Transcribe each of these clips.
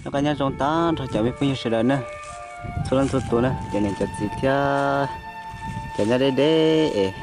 Noj qab nyob zoo tag nrho cov me phooj ywg sawv daws na, txhua leej txhua tus na, cov niam cov txiv thiab cov nyob deb deb es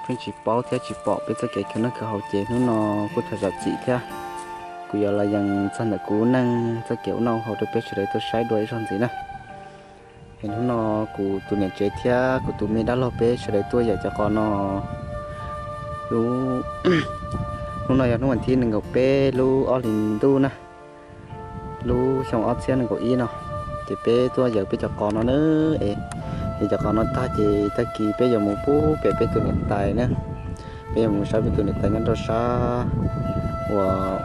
pheej tsis paub thiab tsis pom peb txoj kev khwv noj khwv haus ces hnub no kuj thov zam txim thiab. Kuv yuav los yees txog ntawm kuv neej txoj kev ua noj ua haus rau peb sawv daws tau saib dua ib zaug ntxiv na. Es hnub no kuv tus niam tsev thiab kuv tus me dab laug peb sawv daws tuaj yawm cov qos no. Lub, hnub no yog hnub vas thib nees nkaum peb lub ob hlis ntuj na, lub xyoo ob txhiab nees nkaum ib no, ces peb tuaj yawm peb cov qos no na. Es, es cov qos no tag ces tag kis peb yuav mus pub pem peb tus niam tais na, peb yuav mus saib peb tus niam tais nyob rau sab uas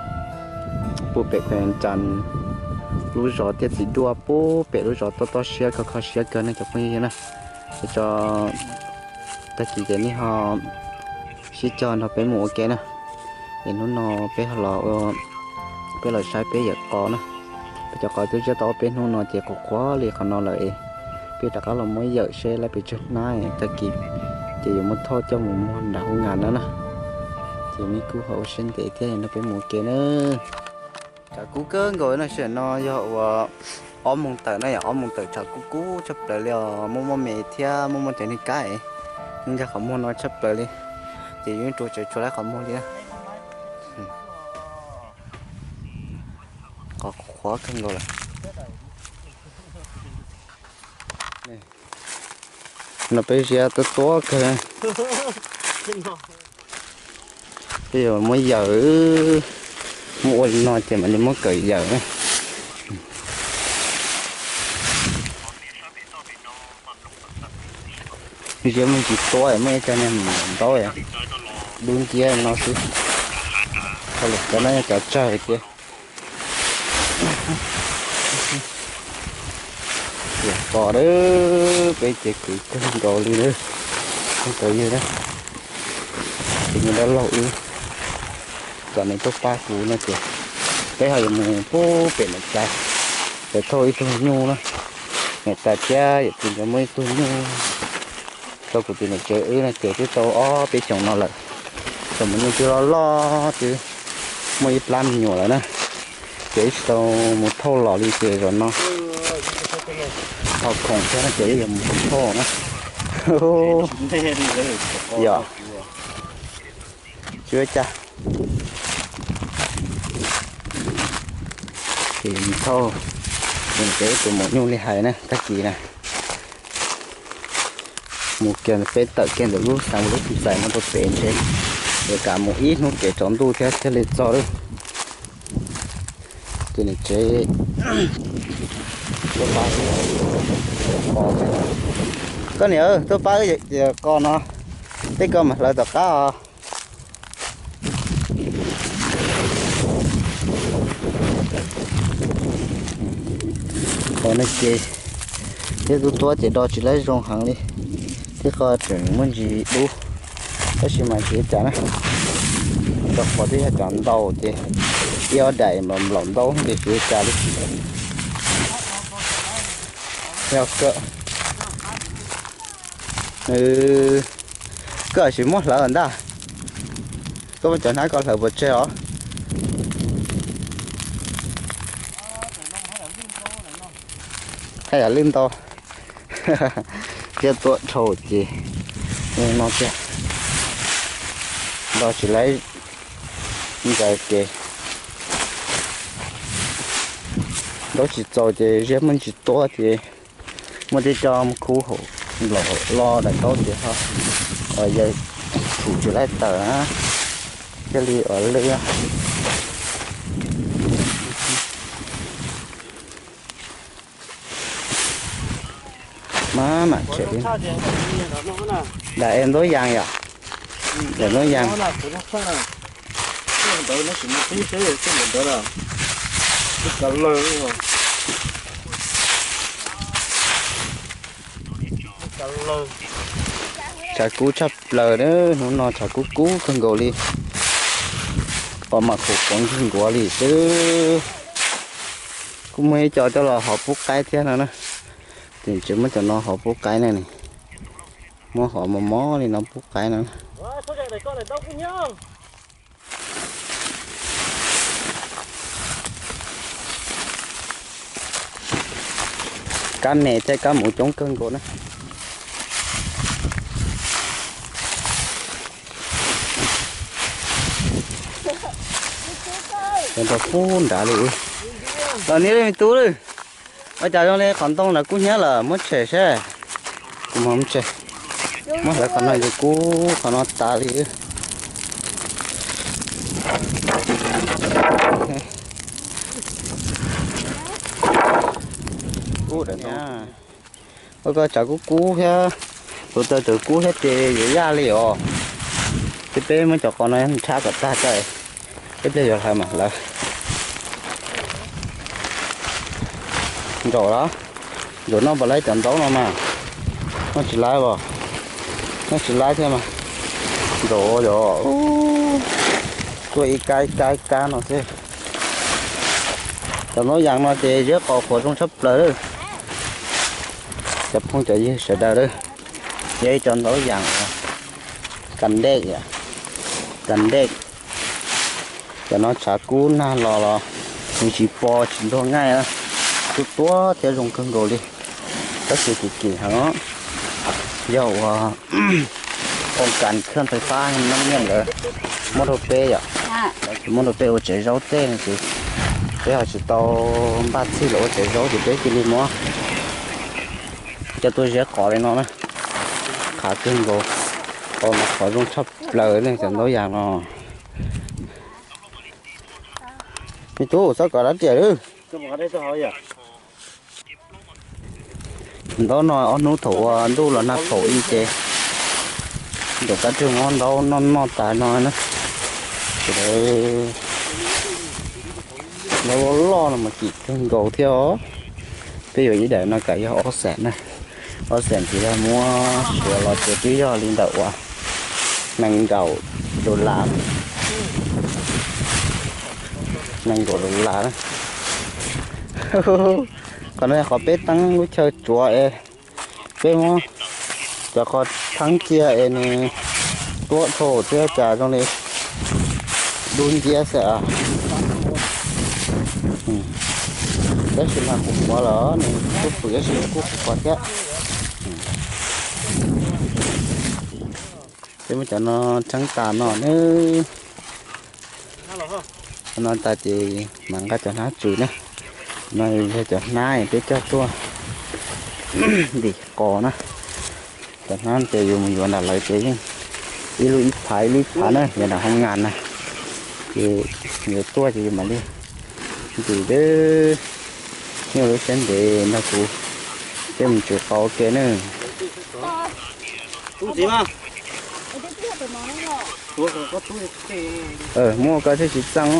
pub pem Khuas Cas lub zos Tiaj Txiv Duaj pub pem lub zos toj toj siab kho kho siab kawg ne cov phooj ywg na. Es tso tag kis ces nej ho sib cog nrog peb mus ua ke na. Es hnub no peb ho los, peb los saib peb yawm qos na. Peb cov qos twb ziab tau ob peb hnub no ces qhuav qhuav li qhov no lawm es peb rov qab los muab yawm seb lawv pes tsawg hnab tag kis ces yuav muab thauj coj mus muag nram hoob ngas na na. Ces nej kuj ho ua siab ntev thiab nrog peb mus ua ke na. Tshav kub kawg nkaus no, sij hawm no yog uas ob moos tawm no yom, ob moos tawm tshav kub kub tshaj plaws li os, muaj muaj me thiab muaj muaj cov niag kab es, nkag qhov muag no tshaj plaws li, ces yuav rua tsawv tsuas lawv qhov muag li na. Qhov qhuav kawg nkaus lawm. No peb ziab tuab tuab kawg. Peb yuav muab yawm, muab ua li no ces mam li muab kawm yawm. Ziab muaj ntsis tuab, muaj ib co niag ntaub dub nciab no xwb. Thaum lawm cov no yog cov tsawg tiag. Tiam kos a, peb ces khwv kawg nkaus li na. Ub, cov yawg na, ces niag dab laug wb, kom nws tuaj pab kuv no ces peb ho yuav mus pub pem niam tais, pem thauj ib tug nyuj na. Niam tais thiab yawm txiv nkawd muaj ib tug nyuj rau kuv tus niam tsev wb no ces twb tau ob peb xyoos no lawm. Thaum mus nyuj twb loj loj twb muaj ib plab me nyuam lawm na, ces wb tsis tau mus thauj los li ces zaum no ho khoom thiab no ces wb yuav mus thauj na. Yog, tsis ua cas. Ces mus thauj, ces tus maum nyuj li hais na, tag kis na mus kiag peb tawm kiag ntawm lub xeev lub txais no rau pem ntshe yuav kam mus ib hnub kev tsaus ntuj thiab thiaj li txog lawm. Ces niam tsev tuaj pab, koj niam tuaj pab wb yawm qos no, tej ko mam hlawv tom qab os. Qos no ces thiab tuab tuab ces do tsis laib zoo heev li, thiab qhov tseem muaj ntsis dub, tab sis mas tsis ua cas na. Cov qos twb yog cov ntau ces ib ob daim nplaum nplaum ntaub ces tsis ua cas li. Yog kawg, koj tsis muab hlawv ntag. Koj muab cov hnab ko hlawv puas tseg os? Haj yam lwj ntau. Thiab tuaj dhau ces no tiag, do tsis laib ntxaws kev. Ntaub tsis txaus ces ziab muaj ntsis tuab ces muaj tej co khub hauv nplaum hauv lo daim ntaub ces ho yawg tshum tsis laib tawm na, thiaj li ua lwj. Maj mam tshem li. Daim es ntaub yas yom? Daim ntaub yas. Tshav kub tshaj plaws na, hnub no tshav kub kub kawg nkaus li. Qos mas khuav khuav nkig nkuav li xwb. Kuj muaj ib co coj los hov pub qaib thiab no na. Ces tseem muab cov no hov pub qaib na ne. Muab hov mos mos li no pub qaib no. Kab me thiab kab muv coob kawg nkaus na. Rau pub nrad li. Los niam li me tub li. Ua cas zoo li qhov ntoo ntawd kub hnyiab lawm, muab tshem seb. Kuv mam muab tshem. Muab hlawv qhov no ces kub qhov no tas li. Ua ko tshav kub kub thiab, tus taw tseem kub thiab ces yuav yaj li os. Ces peb muab cov qos no nrhab kom tag tso, ib pliag yuav hlawv mam hlawv. Ntsaum los, ntsaum noj puas laib cov ntaub no mas? Noj tsis laib os, noj tsis laib thiab mas. Ntsaum yog tuaj ib kab ib kab ib kab no xwb. Cov ntaub yas no ces ziab qos qhuav zoo tshaj plaws lawm. Cov phooj cov ywg sawv daws lawm, yog ib cov ntaub yas kas dej, kas dej. Cov no tshav kub nag los los nws tsis pos tsis ntuag ngaij, tuaj tuaj thiab zoo kawg nkaus li. Tab sis kim kim heev, yog ua koom kas khaj fais fab nab nyiaj ntawd muab rau peb yom, muab rau peb ua tsev zaub tej no ces peb ho tsis tau npaj txhij los ua tsev zaub ces peb cia li muab coj tuaj ziab qos li no na. Qhav kawg nkaus, qos no qhov zoo tshaj plaws li cov ntaub yas no. Me tub, txhob kov dab riam lawm. Ntaub no ob hnub thaum ua ntuj los nag phaum ib ces ntaum kab tswj mob ntaub noj noj tas no na. Ces ntaub loj loj no mas kim kawg nkaus thiab os. Peb yuav ib daim no kam yog ob xees na. Ob xees ces yog muab suav los ces twb yog li ntawm uas nees nkaum dollar, nees nkaum dollar na. Qhov no qhov peb teeb lub chaw tsuav es peb muab cov qos theeb cia es nws tuab dhau thiab cas zoo li dub nciab xwb. Tab sis mas kuv qhuav los nws kuj pwm tab sis kuj qhuav thiab. Peb muab cov no theeb tas no na. Cov no tas ces mam nqa cov hnab tswm na. No yog cov hnab peb coj tuaj ntim qos na. Cov hnab ces yus mus yuav nram lawv ces yeej ib lub ib phav ib lub ib phav na, yog nram hoo ngas na. Ces yuav tuaj ces yus mam li ntim deb. Nyob lub siab ntev nrog kuv, peb mus tswm qos ua ke na. Muaj koj thiaj tsis txaj.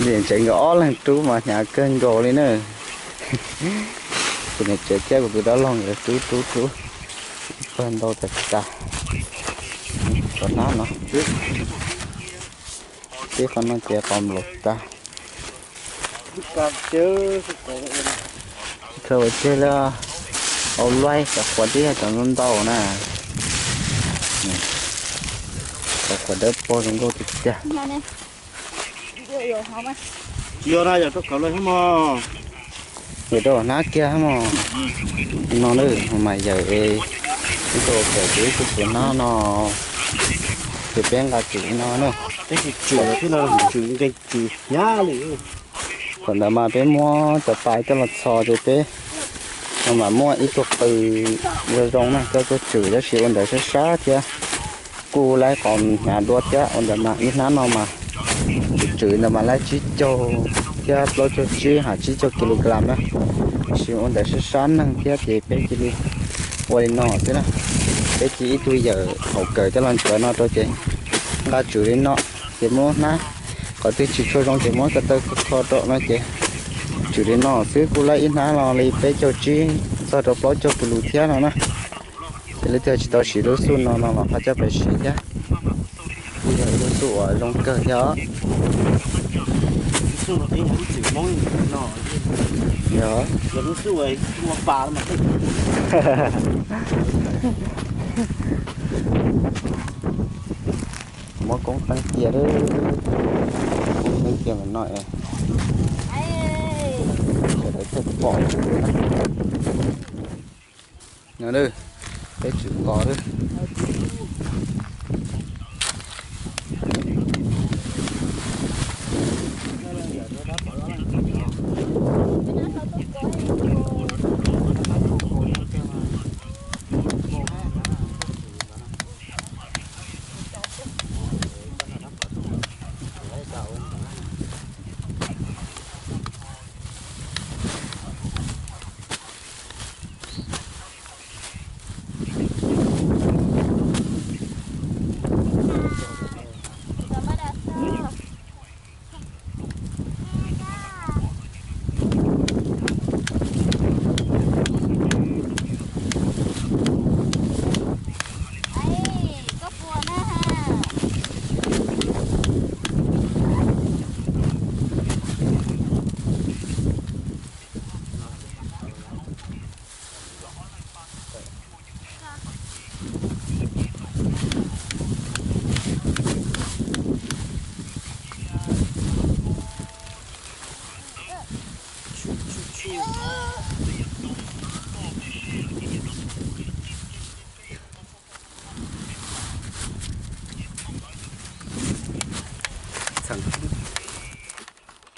Nim tsev nkawd ob leeg rub mas hnyav kawg nkaus li na. Kuv niam tsev thiab kuv tus dab laug nkawd rub rub rub, pawg ntau tas tas. Cov hnab no, tib qhov no ces qos nplaum tas. Khaws ua tiag li, au luaj, cov qhuav tib yog cov ntau ntau na. Cov qhuav dawb paug zoo nkauj tiag tiag. Yog na, yog rau kawm lawm mog. Yog rau hnab kiag mog. No na, mas yawm es ib tug kawm ces ib tug pwm hnab no, ces peb nqa tswm no na. Peb tsis tswm thiab no, tswm nkees tswm hnyav li. Thaum ntawd mas peb muab cov pas coj los txhos ces peb no mas muaj ib tug qws zoo zoo na coj tuaj tswm tab sis ua ntawd sab sab thiab kuj laib qos hnyav dua thiab ua ntawd mas ib hnab no mas tswm ntawd mas laib tsib caug thiab plaub caug tsib ha tsib caug kilogram na. Tab sis ua ntawd sab sab neeg thiab ces peb cia li ua li no xwb na. Peb cia ib tug yawm haum kawm coj los ntxuav no rau ces nqa tswm li no, ces muab hnab, qhov twg tsis tshua zoo ces muab ko taw kho rau no ces tswm li no xwb kuj laib ib hnab no li peb caug tsib txog rau plaub caug kis lus thiab no na. Ces leej twg tsis tau siv lub xuj no no los ho coj pais siv thiab. Kuj yog ib lub xuj uas zoo kawg thiab os. Yog. Muab koob teeb cia, koob teeb cia ntawm no es. Pom no, peb tsis nto lawm.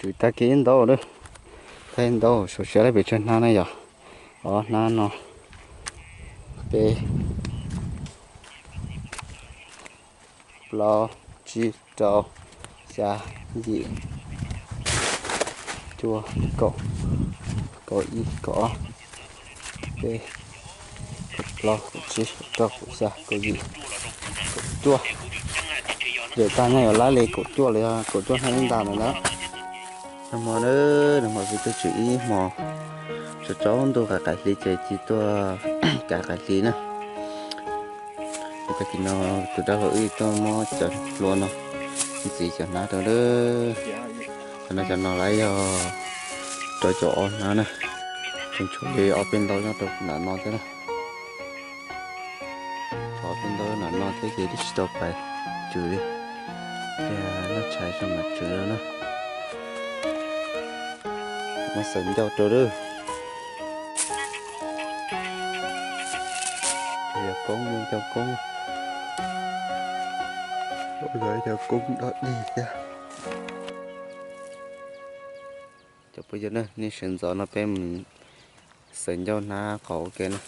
Tswv tag kis ib ntaub lawm, tag ib ntaub, suav siav lawm pes tsawg hnab na yom? Ob hnab no, peb, plaub, tsib, rau, xya, yim, cuaj, kaum, kaum ib, kaum ob, peb, kaum plaub, kaum tsib, kaum rau, kaum xya, kaum yim, kaum cuaj. Yawm tag nyob yuav lab li kaum cuaj li, kaum cuaj hnab ib nta ntawd na. Nag hmo na, nag hmo peb tuaj tswv ib hmo, tsaus tsaus ntuj qaim qaim hli ces cia tuaj kav qaim hli na. Tag kis no tus dab laug wb tuaj muab cov hlua no ntxiv cov hnab rau lawm. Cov no cov no lawv yog rau caum ob hnab na, tseem tshuav li ob peb ntaub nyob rau nram no thiab na. Ob peb ntaub nram no thiab ces twb tsis tau pais tswv li, ces noj tshais tso mam tswv no na. Muab xaws ncauj rau lawm. Yog koob, yog cov koob, yog cov koob dog dig thiab. Cov phooj ywg na, nej sawv ntxov no peb mus xaws ncauj hnab qhov ua ke na.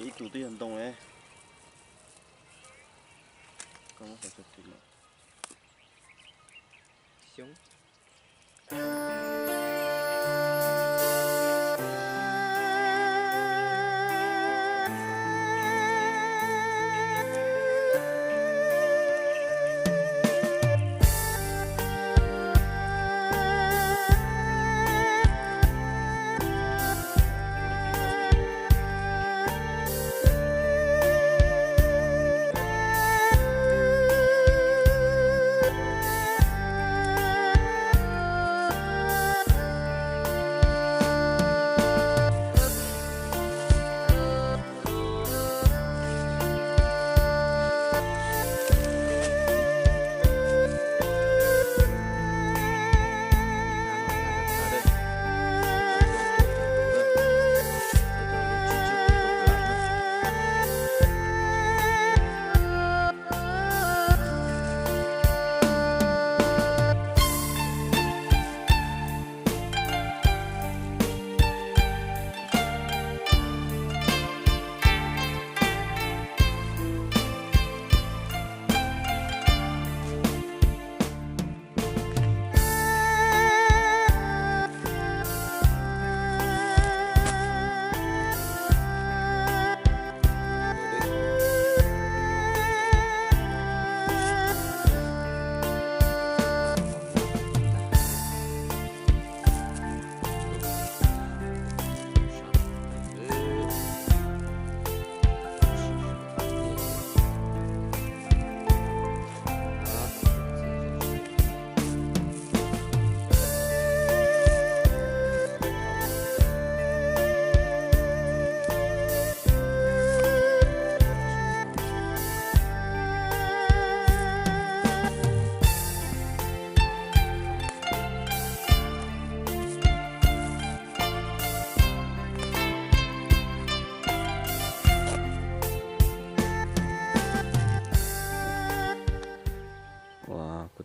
Ib tug twb yog ntoo. Xyoob.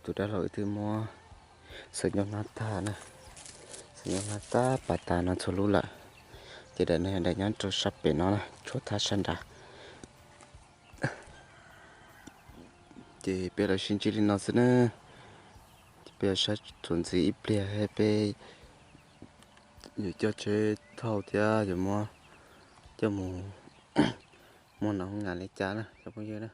Tus dab laug wb twb muab xaws nyob hnab tag na, xaws nyob hnab tag pas tas no txhua lub lawm. Ces daim no yog daim nyob rau sab pem no na, tshuab thab sab nrad. Ces peb los sib ntsib li no xwb na. Ces peb saib txuas ntxiv ib pliag peb yuav coj tsheb thauj thiab yuav muab coj mus muag no ngas li cas na cov phooj ywg na.